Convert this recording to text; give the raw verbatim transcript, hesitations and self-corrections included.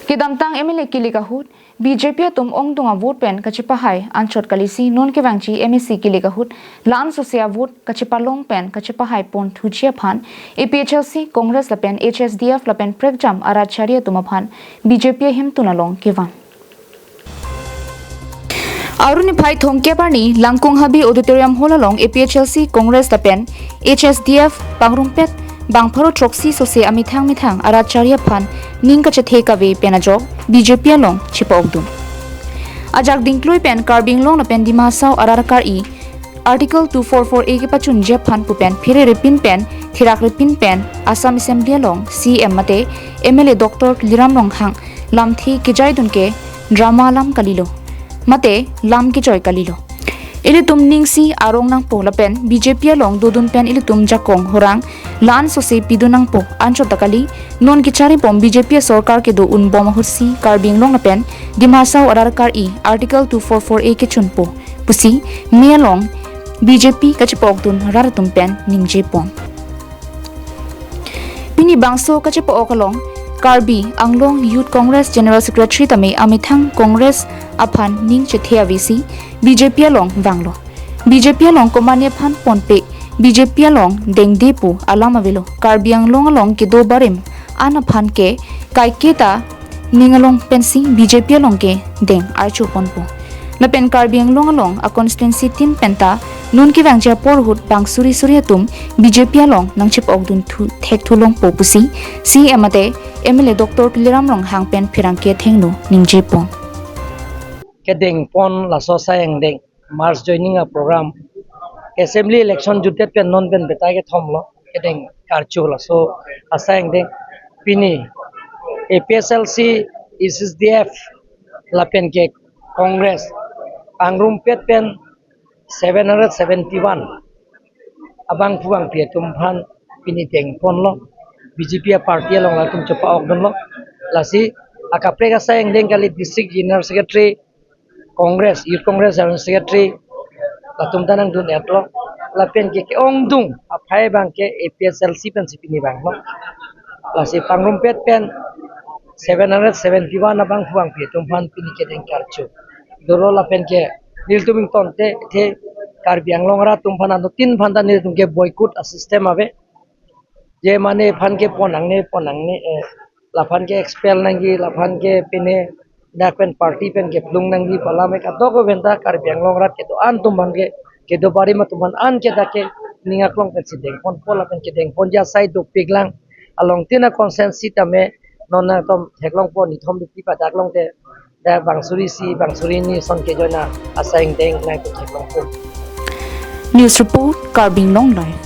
Kedamtang M L A kilik ahut B J P atum ongdung avote pen kachepahai anchot kalisi non kevangji M A C kilik ahut la-an sose avote kachepalong pen kachepahai pon thuji aphan A P H L C, Congress lapen H S D F lapen prekjam arat chari atum aphan B J P ahemtun along kevan. Aru niphai thomkep arni Langkung Habe Auditorium Hall along A P H L C, Congress lapen H S D F pangrumpet bang pharo throksi sose amethang methang arat chari aphan ning kachethe kave pen ajok B J P along chepa-okdun. Ajak dingklui pen Karbi Anglong lapen Dima Hasao arat akari Article two four four A kepachunji aphan pu pen pherere pin pen thirakre pin pen Assam Assembly along C M mate M L A Doctor Tuliram Ronghang lamthe kejaidun ke drama alam kalilo mate lam kejoi kalilo. Ilitum ning si arong nangpo lapen B J P along dodun pen ilitum jakong horang la-an sose pidun nangpo anchot ta kali, non kecharibom B J P asorkar kedo unbom ahutsi Karbi Anglong lapen Dima Hasao arat akari Article two four four A kechunpo pusi me along B J P kachepa-okdun rat atum pen ningjepon. Pini bangso kachepa-ok along Karbi Anglong Youth Congress General Secretary tame amethang Congress aphan ning chethe avesi B J P along vanglo. B J P along komane aphan ponpe, B J P along dengde pu alam avelo. Karbi Anglong along kedo barim an aphan ke kaiketa ning along pensi B J P along ke deng archo ponpo. Lapen Karbi Anglong along a constituency tin penta non kevangji apor ahut bang suri suri atum B J P along nangchepa-okdun thu thekthu longpo pusi C M mate M L A Doctor Tuliram Ronghang pen pherangke athengno ningjepon. Kedengpon laso asai angdeng mass joining a program. Assembly election jutdet pen non pen betai kethom lo kedeng karcho laso asai angdeng. Pini A P H L C, H S D F lapen ke Congress pangrumpet pen seven hundred seventy-one abangphu bangpi atum aphan pini dengponlo, B J P a party along latum chepa-okdunlo. Lasi akaprek asai angdeng kali District General Secretary Congress, Youth Congress General Secretary latum ta nangdun-etlo. Lapen ke ke-ongdung aphai abang ke A P H L C pensi pini vanglo. Lasi pangrumpet pen seven hundred seventy-one abangphu bangpi atum aphan pini kedeng karcho dolo. Lapen ke nelitum ingtonte the Karbi Anglong arat atum aphan anuttin aphan ta nelitum ke boycott a system ave. Je mane aphan ke pon nangne, pon nangne, eh, laphan ke expel nangji, laphan ke pine dak pen party pen keplung nangji pu alam ke kadokave ta Karbi Anglong arat kedo-an atum aphan ke, kedo barim atum aphan an ke dak ke ning aklong pensi dengponpo lapen kedengponji asai dopiklang. Along tin a constituency tame non nangtum theklongpo, nithom bikti padak longte dak bang suri isi bang suri hini ason kejoina asai angdeng nangtum theklongpo. News report, Karbi Anglong Live.